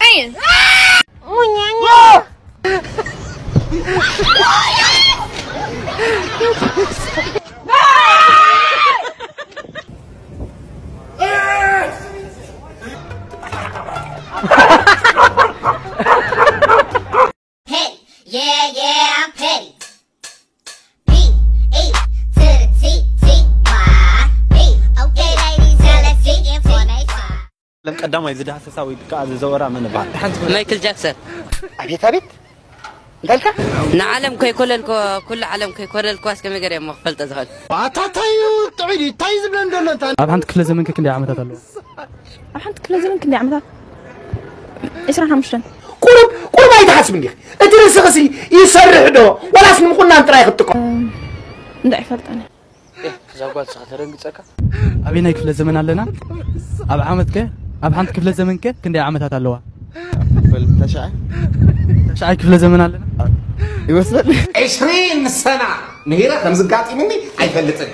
Hey! Petty. Yeah, yeah, I'm petty. B E to the T T Y. B, okay, ladies, tell us the information. ዓለም ቀዳማይ ዝዳህሰሳ ወይ ከዓ ዝዘወራ መን ይበሃል? ሓንቲ ማይክል ጃክሰን። ኣቤት ኣቤት እንታይ ኢልካ? ንዓለም ከይኮለልኮ ኩሉ ዓለም ከይኮለልኮ እስከ መገር እዮም ክፈልጠ ዝኽእል። ኣታ እንታይ እዩ ጥዑይ ድዩ? እንታይ ዝብለን ዘሎ እንታ ኣብ ሓንቲ ክፍለ ዘመን ከ ክንደይ ዓመታት ኣለዋ? ኣብ ሓንቲ ክፍለ ዘመን ክንደይ ዓመታት? ዕስራን ሓሙሽተን። ቁሩብ ቁሩብ ኣይትሓስብ እንዲኺ እቲ ርእስኽሲ ይሰርሕ ዶ ዋላስ ንምቑናን ጥራይ ክትጥቀም? እንዳ ኣይፈልጠን። እዛ ጓል ስኻ ተደንግጸካ። ኣበየናይ ክፍለ ዘመን ኣለና? ኣብ ዓመት ከ ኣብ ሓንቲ ክፍለ ዘመን ከ ክንደይ ዓመታት ኣለዋ? በል ተሽዓ ተሽዓይ ክፍለ ዘመን ኣለና። ይመስለኒ። ዕሽሪን ሰና ምሂረ ከምዚ ጋጢሙኒ ኣይፈልጥን።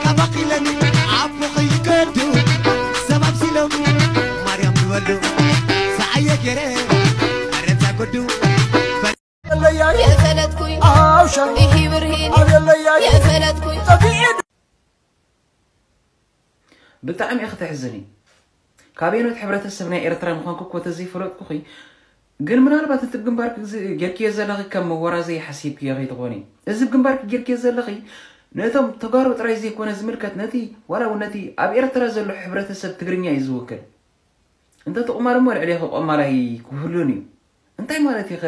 ካባኺለን ኣቦኸይ ይገዱ ሰብ ኣብሲሎም ማርያም ዝበሉ ሰዓየ ገይረ ኣረንሳ ጎዱ የፈለጥኩይ ኣውሻ ኢሂ ብርሂን የፈለጥኩይ ጠፊዒ ብጣዕሚ ኢኺ ተሕዝኒ። ካበየኖት ሕብረተሰብ ናይ ኤርትራ ምዃንኪ እኮ ተዘይፈለጥኩኺ፣ ግን ምናልባት እቲ ብግንባርኪ ዝ- ጌርክዮ ዘለኺ ከም መወራዘዪ ሓሲብክዮ ከይትኾኒ። እዚ ብግንባርኪ ጌርክዮ ዘለኺ ነቶም ተጋሩ ጥራይ ዘይኮነ ዝምልከት ነቲ ዋላ እውን ነቲ ኣብ ኤርትራ ዘሎ ሕብረተሰብ ትግርኛ እዩ ዝውክል። እንተ ትቑማሪ እሞ ልዕሌኺ ቆማላይ ክህሉን እዩ። እንታይ ማለት እዩ ኸ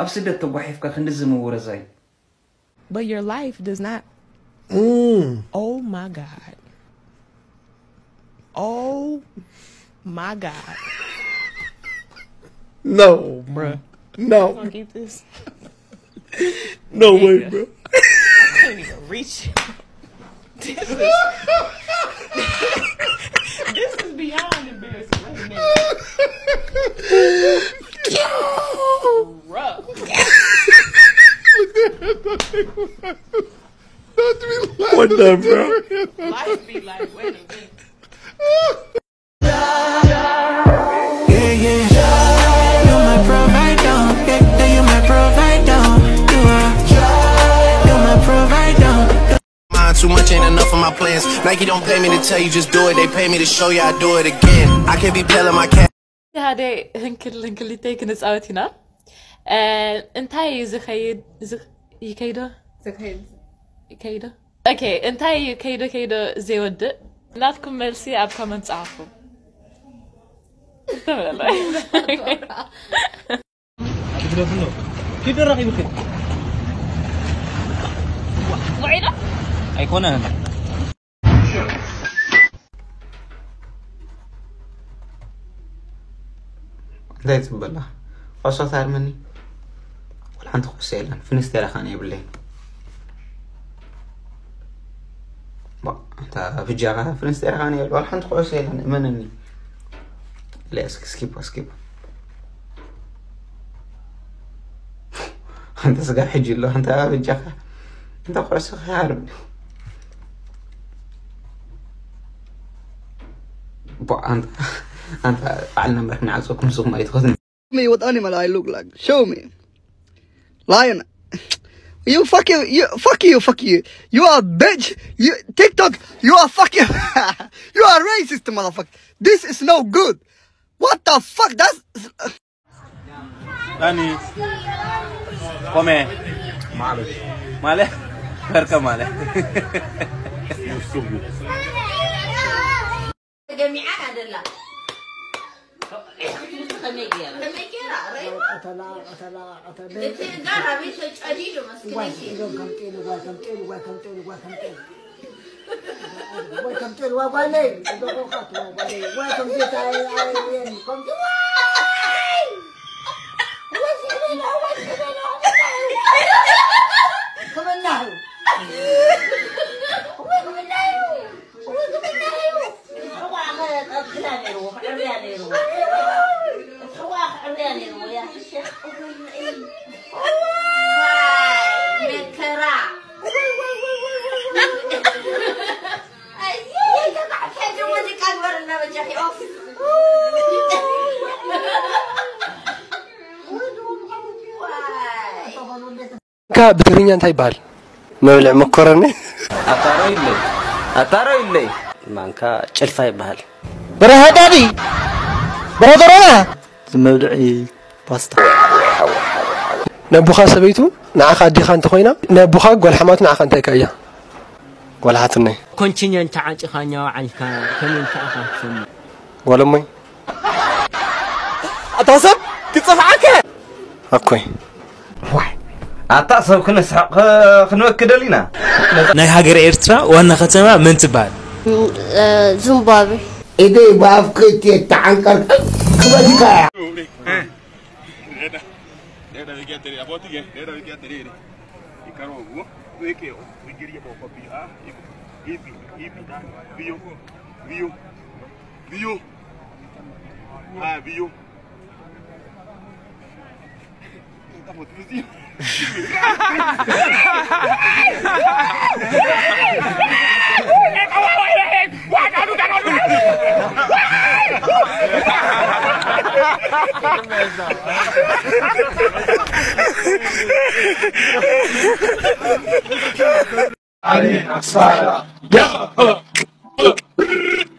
ኣብ ስደት ተጓሒፍካ ክንድዚ ምውርዛይ? But your life does not. Oh my God. Oh my God. No, bruh. No. Gonna get this. No way, bro. I can't even reach. This is, this is beyond embarrassing. Wait a minute. Rough. Don't be laughing. What the, bro? Life be like, wait a minute. Yeah, yeah. You're my provider. Yeah, yeah, you're my provider. You are. You're my provider. Mind too much ain't enough of my plans. Nike don't pay me to tell you just do it. They pay me to show you I do it again. I can't be telling my cat. ሓደ ህንክል ህንክሊተይ ክንፃወት ኢና። እንታይ እዩ ዝኸይድ ይከይዶ ይከይዶ ኦኬ እንታይ እዩ ከይዶ ከይዶ ዘይወድእ ናትኩም መልሲ ኣብ ኮመንት ፀሓፉ። ኣይኮነን። እንታይ ትፅበላ? ኩዕሶ ታርመኒ? ወላ ሓንቲ ኩዕሶ የለን። ፍንስቴራ ኻን የብለይን። እታ ብጃኻ ፍንስቴራ ኻን የብለ። ወላ ሓንቲ ኩዕሶ የለን። እመነኒ። ለስ ስኪፕ ስኪፕ። ኣንተ ስጋ ሕጂ ኣሎ ኣንተ ኣበጃኻ ኣንተ ኩዕሶ ክሃርም ኣንተ ኣንተ ባዕልና ምራሕ ንዓፀኩም ንስኹም ኣይትኸትን Me, what animal I look like? Show me. Lion. You fucking, you, fuck you, fuck you. You are bitch. You, TikTok, you are fucking, you are racist, motherfucker. This is no good. What the fuck? That's. Dani. Come. Male. Male. Perché male? ተገሚዓ ኣደላ ከመይ ገይራ ከመይ ገይራ ረይዋ እቲ ጋር ኣበይ ተጨዲዱ መስኪነይቲ ወይ ከም ጤል ዋ ጓለይ እንደቆኻት ዋ ጓለይ ወይ ከም ጌታ ኣይወየኒ ከምዚ ዋይ ወዚ በላ ወዚ በላ ሕመናሁ ወይ ሕመናሁ ክዕርያ ነይርዎ፣ ክዕርያ ነይርዎ። እቲ ሕዋ ክዕርያ ነይርዎ፣ ያ ሽሻ። መከራ። ኣየ፣ ተባዕታይ ሙዚቃ ግበርልና በጃኺ፣ ኦፍ። ዋይ። ማንካ ብትግርኛ እንታይ ይበሃል? መብልዕ መኮረኒ። ኣታሮ ኢለይ፣ ኣታሮ ኢለይ። ማንካ ጭልፋ ይበሃል። በረሃ ዳዲ፣ በረሃ ዶሮና። መብልዒ ፓስታ። ነቡኻ ሰበይቱ ንዓኻ ኣዴኻ እንተኾይና፣ ነቡኻ ጓል ሓማቱ ንዓኻ እንታይ ከ እያ? ጓል ሓትነይ። ኮንችኛ እንተዓጢኻኛ ወዓልካ ከመይ ኢልካ ኢኻ ትሰምዕ? ጓል እሞይ። ኣታ ሰብ ክጸፍዓካ። ኣኮይ። ኣታ ሰብ ክነስሕቕ ክንበኪ ደሊና። ናይ ሃገረ ኤርትራ ዋና ከተማ መን ትበሃል? እ፣ ዚምባብዌ። ኢደይ ብኣፍኪ እትየ ተዓንቀር ክበልካ እያ።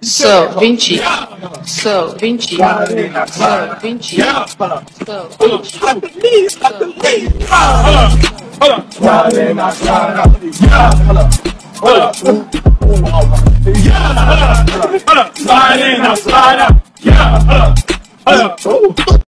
So Vinci, so Vinci, so Vinci, so Vinci.